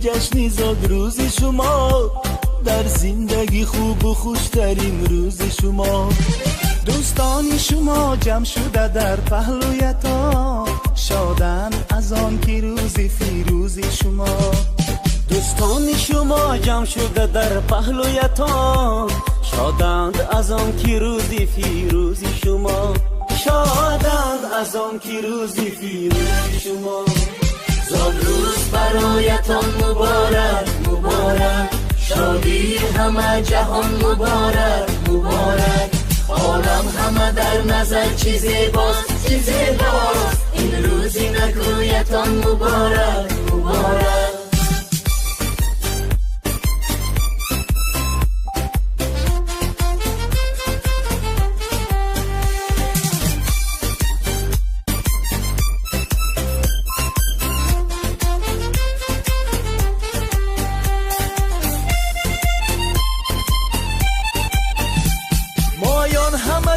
ҷашни зодрӯзи шумо, дар зиндагӣ хубу хуштарин рӯзи шумо. Дӯстони шумо ҷамъ шуда дар паҳлӯятон, шоданд аз он ки рӯзи фирӯзи шумо. Дӯстони шумо ҷамъ шуда дар паҳлӯятон, шоданд аз он ки рӯзи фирӯзи шумо. Шоданд аз он ки рӯзи фирӯзи шумо. Зодрӯз бароятон муборак, муборак, шодии ҳама ҷаҳон муборак, муборак. Олам ҳама дар назар чӣ зебост, чӣ зебост, ин рӯзи накӯятон муборак, муборак.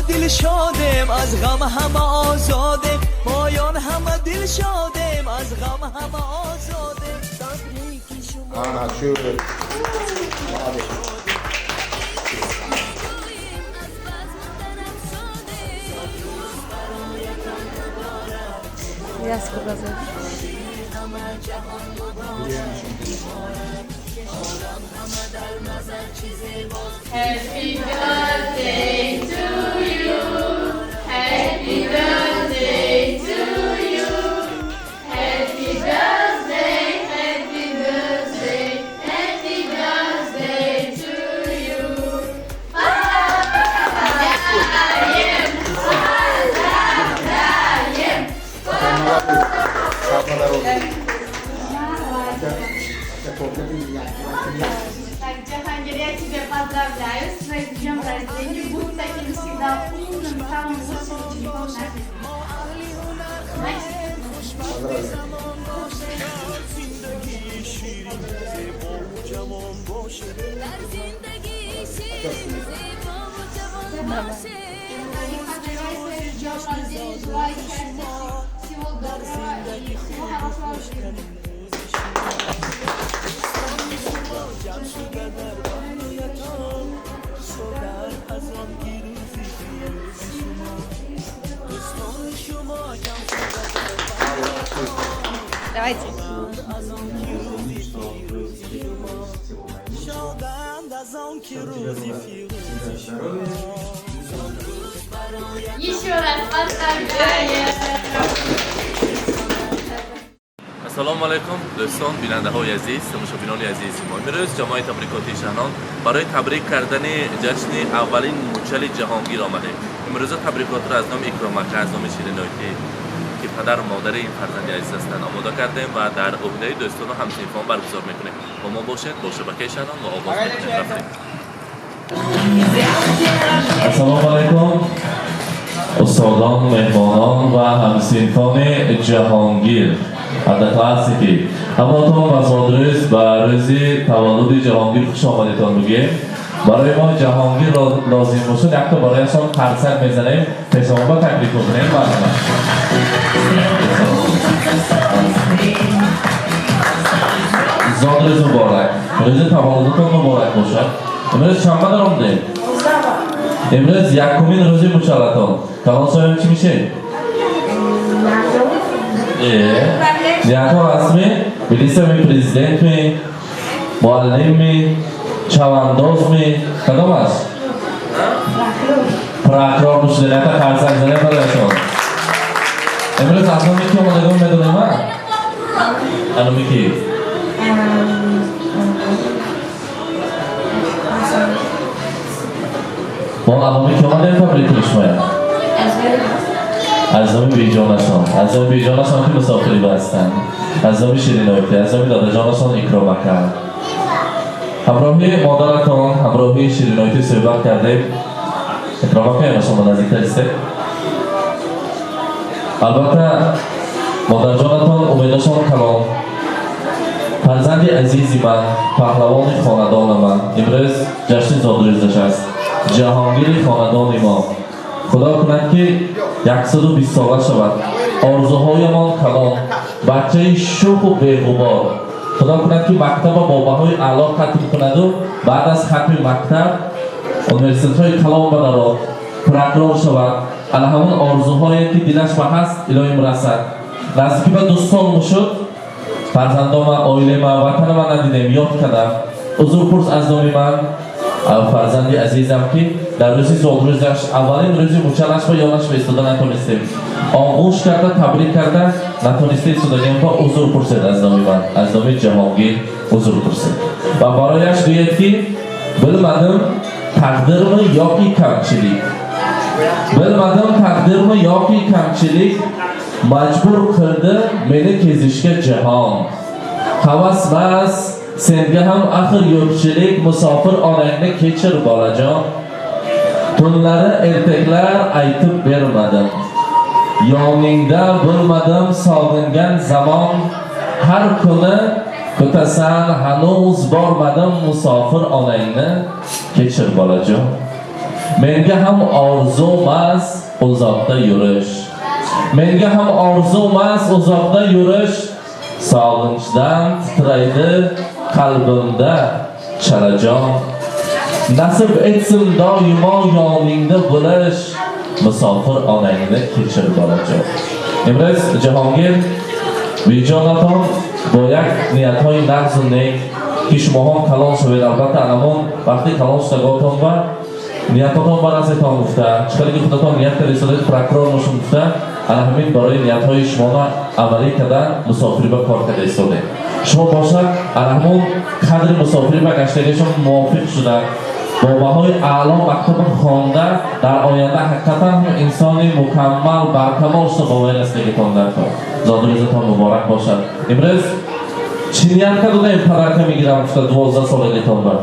Дилшодем, аз ғам ҳама озодем, моён ҳама дилшодем, аз ғам ҳама озодем. Happy birthday to you. Happy birthday to you. Happy birthday, happy birthday, happy birthday to you. Поздравляем! Поздравляем! Так, Джахангир, я тебя поздравляю с твоим днем рождения. Будь таким всегда умным, самым лучшим учеником нашей школы. Желаю счастья, всего доброго и всего хорошего в жизни. Давайте. Еще раз поздравляем! Ассалому алайкум, дӯстон, бинандаҳои азиз, тамошобинони азизи мо. Имрӯз ҷамоаи табрикоти Шаҳнон барои табрик кардани ҷашни аввалин мучали Ҷаҳонгир омадем. Имрӯза табрикотро аз номи Икромака, аз номи Ширинойтӣ, ки падару модари ин фарзанди азиз ҳастанд, омода кардем ва дар ӯҳдаи дӯстону ҳамсинфон баргузор мекунем. Бо мо бошед, бо шабакаи Шаҳнон ва оғоз мекунем. Рафтем. Ассалому алайкум, устодон, меҳмонон ва ҳамсинфони Ҷаҳонгир. Ҳаддафа ки ҳамаатон ба зодрӯз, ба рӯзи таваллуди Ҷаҳонгир хуш омадетон бигӯем. Барои мо Ҷаҳонгир лозим бошад, якто барояшон қарсак мезанем, пешомоба таклиф мекунем. Марҳамат. Зодрӯз муборак, рӯзи таваллудатон муборак бошад. Имрӯз чанба даромдем? Имрӯз якумин рӯзи мучалатон. Калон соҳиб чӣ мешед? Ниятҳо ҳастми? Милисиями, президентми, муаллимми, чавандозми, кадом аст? Прокурор бошида, ята қарсак занем барояшон. Имрӯз аз номи ки омадагон медонем, а? Аноми ки? Мо аноми ки омадем табрикуни шумоя? Аз номи беҷонашон, аз номи беҷонашон, ки мусофири ҳастанд, аз номи Шириноити, аз номи дадаҷонашон Икромака. Ҳамроҳи модаратон, ҳамроҳи Шириноити суҳбат кардем. Икромака, ё шумо наздиктар истед. Албатта, модарҷонатон умедашон калон. Фарзанди азизи ман, паҳлавони хонадона ман, имрӯз ҷашни зодрӯзаш аст. Ҷаҳонгири хонадони мо. Худо кунад, ки 120 сола шавад. Орзуҳоямон калон, бачаи шӯху беғубор. Худо Худо кунад ки мактаба бо баҳои аъло хатм кунаду баъд аз хатми мактаб университетҳои калон бадарод, прокурор шавад. Ана ҳамон орзуҳое ки дилаш ба ҳаст, илоҳим расад. Наздики ба 2 сол мушуд, фарзандома, оилама, ватанама надидем, ёд кардам. Узр пурс аз номи ман, фарзанди азизам, ки дар рӯзи зодрӯзаш, аввалин рӯзи мучалаш ба ёнаш истода натонистем, оғӯш карда табрик карда натониста истодагем. Ба узр пурсед аз номи ман, аз номи Ҷаҳонгир узр пурсед ва барояш гӯед, ки билмадим, тақдирми yoki kamchilik, bilmadim, taqdirmi yoki kamchilik majbur qildi meni kezishga jahon. Havasmas senga ham axir yo'qchilik, musofir onangni kechir, bolajon. Tunlari ertaklar aytib bermadim, yoningda bo'lmadim, sog'ingan zamon har kuni kutasan, hanuz bormadim, musofir onangni kechir, bolajon. Menga ham orzumas uzoqda yurish, menga ham orzumas uzoqda yurish, sog'inchdan titraydi qalbimda chalajon. Nasib etsin doimo yoningda bo'lish, musofir onangni kechir, bolajon. Имрӯз Ҷаҳонгир биҷонатон бо як ниятҳои нағзу нек, ки шумоҳо калон шавед, албатта анамон вақти калон шудаготон ва ниятотон барасетон гуфта, чӣ хеле ки худатон ният карда истодед, прокурор мошум гуфта, ана ҳамин барои ниятҳои шуморо амалӣ кардан мусофирӣ ба кор карда истодем. Шумо бошад, ана ҳамон қадри мусофирӣ ба гаштагишон мувофиқ шуда, бо баҳои аъло мактаба хонда, дар оянда ҳақиқатан ҳам инсони мукаммал, баркамол шуда ба воя расидагитон дар кор. Зодрӯзатон муборак бошад. Имрӯз чӣ ният кардаем, подарка мегирам гуфта 12 солагитон ба?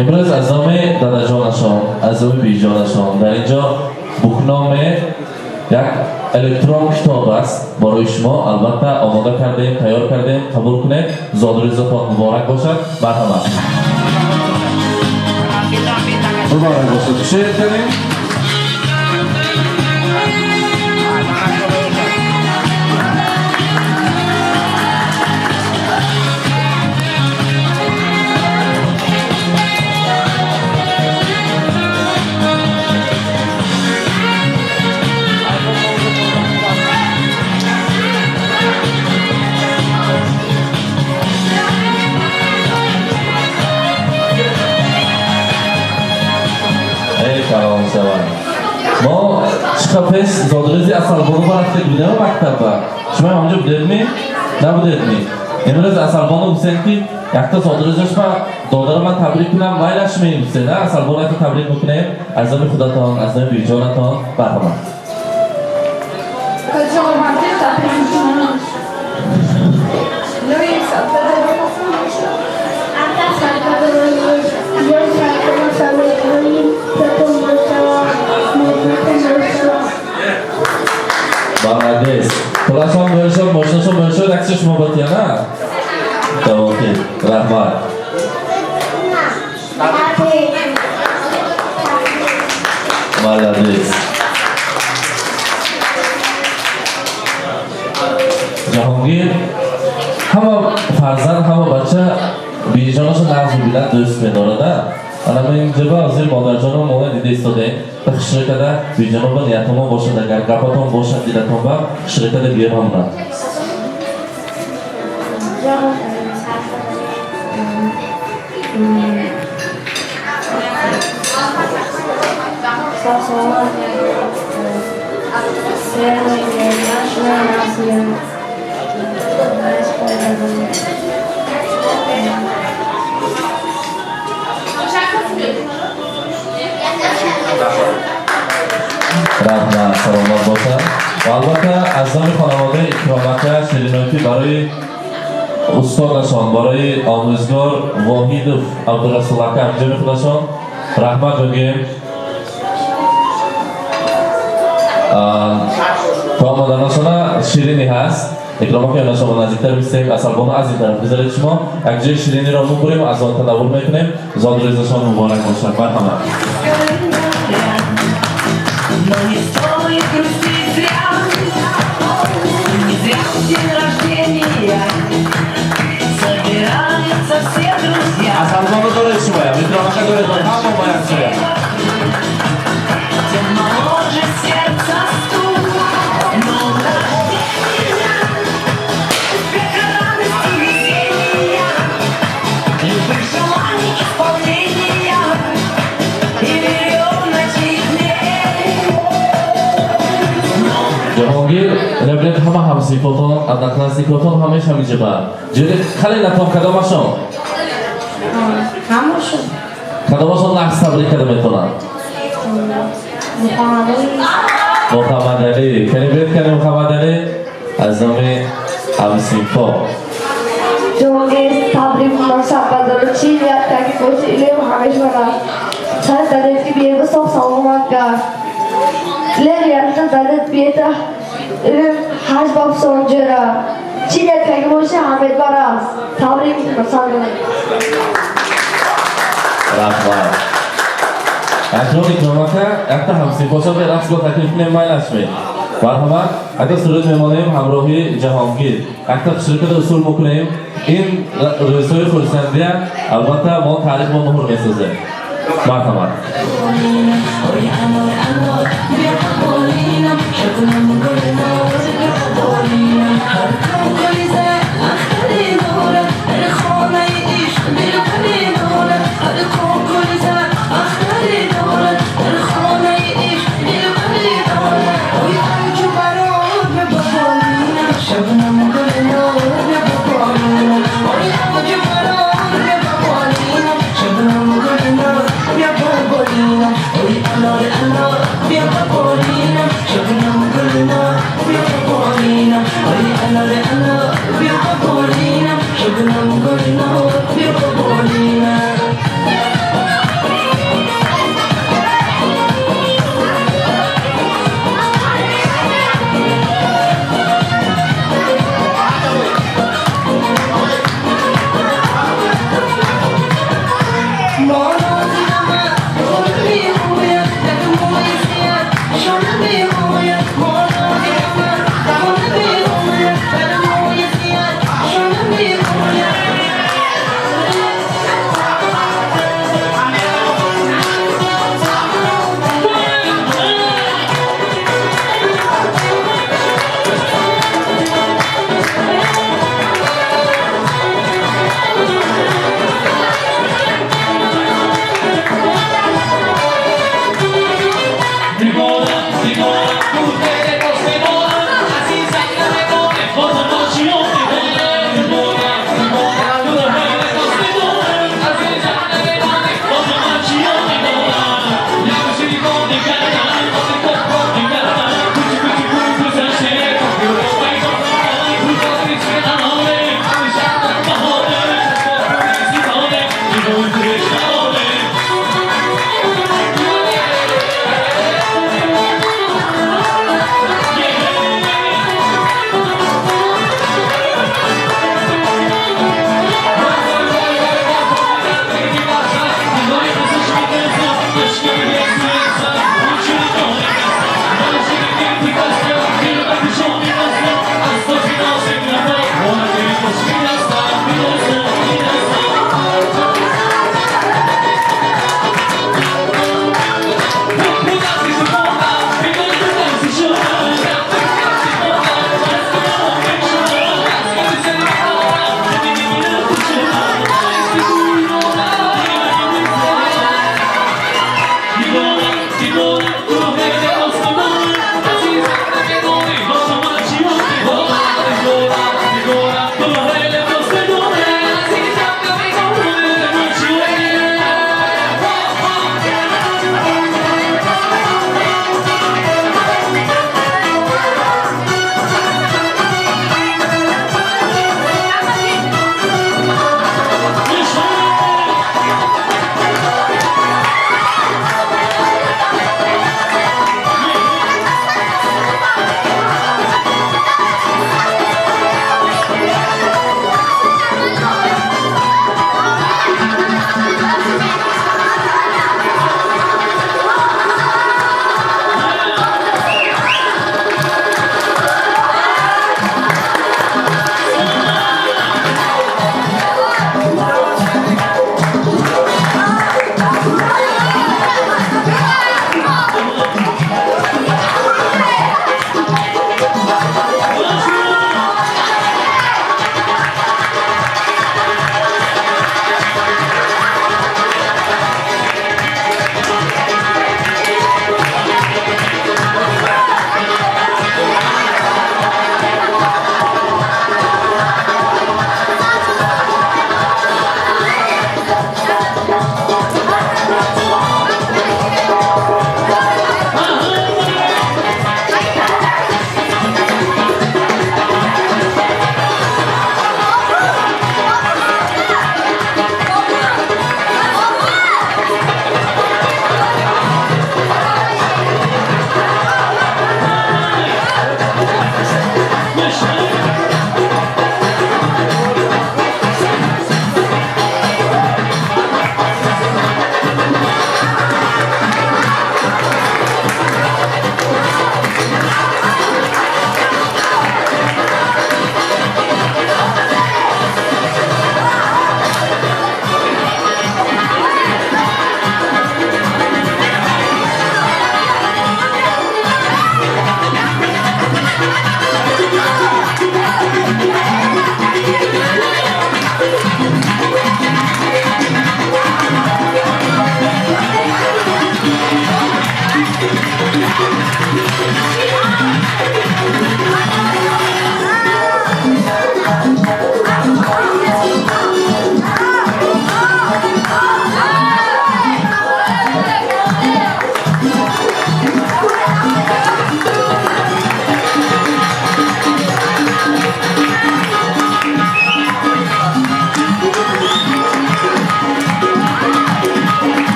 Имрӯз аз номи дадаҷонашон, аз номи биҷонашон дар инҷо букноме як электрон китоб аст барои шумо, албатта, омода кардем, тайёр кардем, қабул кунед. Зодрӯзатон муборак бошад, марҳамат. Муборак бошад. Шер кардем. Эй, калон шавад. Мо чиқа пеш зодрӯзи Асалбону рафта будем мактабба. Шумо ҳамонҷо будедми, набудедми? Имрӯз Асалбону гуфтем, ки якта зодрӯзаш ба додари ман табрик кунам, майлаш мегуфтед. Асалбону якта табрик мекунем аз номи худатон, аз номи биҷонатон, марҳамат. Хочу вам табрик. Луиса, Молодец. Пулашон мӯшад, мошинашон мӯшад, акси шумо батияна? Тамоки, раҳмат. Молодец. Ҷаҳонгир, ҳама фарзанд, ҳама бача биҷонашо нағз мебинад, дӯст медорада. Ана мо инҷо ба ҳозир модарҷонам мола дида истодаем. Ба хишра када биҷоно ба ниятомо бошад, агар гапатон бошад дилатон ба хишра када биёмонад. Sog' salomat, shuni Раҳмат, саломат бошад. Ва албатта аз номи хонаводаи Икромака ширинокӣ барои устодашон, барои омӯзгор Воҳидов Абдурасул ака ҳамҷоми худашон раҳмат мегӯем. То омаданашона ширинӣ ҳаст. Икромака, ёна шумо наздиктар бистем, Асалбону аз ин тараф бизаред. Шумо як ҷои шириниро мебурем, аз он танаввул мекунем. Зодрӯзашон муборак бошад, марҳамат. Но не стоит грустить зря. Не зря в день рождения. Ҳама ҳамсинфотон, одноклассникотон ҳамеш ҳаминҷа ба ҷои хеле натон кадомашон? Ҳамашон. Кадомашон нақс табрик карда метавонанд? Муҳаммадалӣ. Муҳаммадалӣ, кани бед, кани Муҳаммадалӣ аз номи ҳамсинфо. Ҷонгир, табрик муносабат дорад. Чӣ ният карди боши, илм ҳамеша раст. Чанд дадед ки биеда соф саломат гашт. Илм якта дадед биеда илм ҳашт боб сонҷера. Чӣ ният карди боши, ҳамедбар аст. Табрик муносабат. Раҳмат. Акнун Икромака якта ҳамсинфоша бе рақс бо таклиф кунем, майлашме? Марҳамат, якта суруд мемонем ҳамроҳи Ҷаҳонгир. Якта ширката усул мекунем. Ин рӯзҳои хурсандия албатта мо таърих бо муҳр месозем. Марҳамат. Ой, анор, анор, бия болинам, шабнам гулнор, бия болинам. Ҳар кокули ахтари дорад, дар хонаи ишқ дилбари дорад. Ҳар кокули ахтари дорад, дар хонаи ишқ дилбари дорад. Ой, авҷу барор, бия болинам, шабнам гулнор, бия болинам. Ой, авҷу барор, бия болинам, шабнам гулнор, бия болинам. Ой, анор, анор, бия болинам, шабнам гулнор, бия болинам. Ой, анор, анор, бия болинам, шабнам гулнор, бия болинам.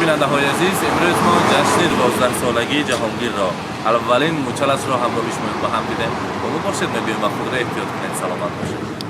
Бинандаҳои азиз, имрӯз мо ҷашни 12-солагии Ҷаҳонгирро, аввалин мучалашро ҳамроҳи шумо ба ҳам дидем. Бо мо бошед мегӯем ва худро эҳтиёт кунед, саломат бошед.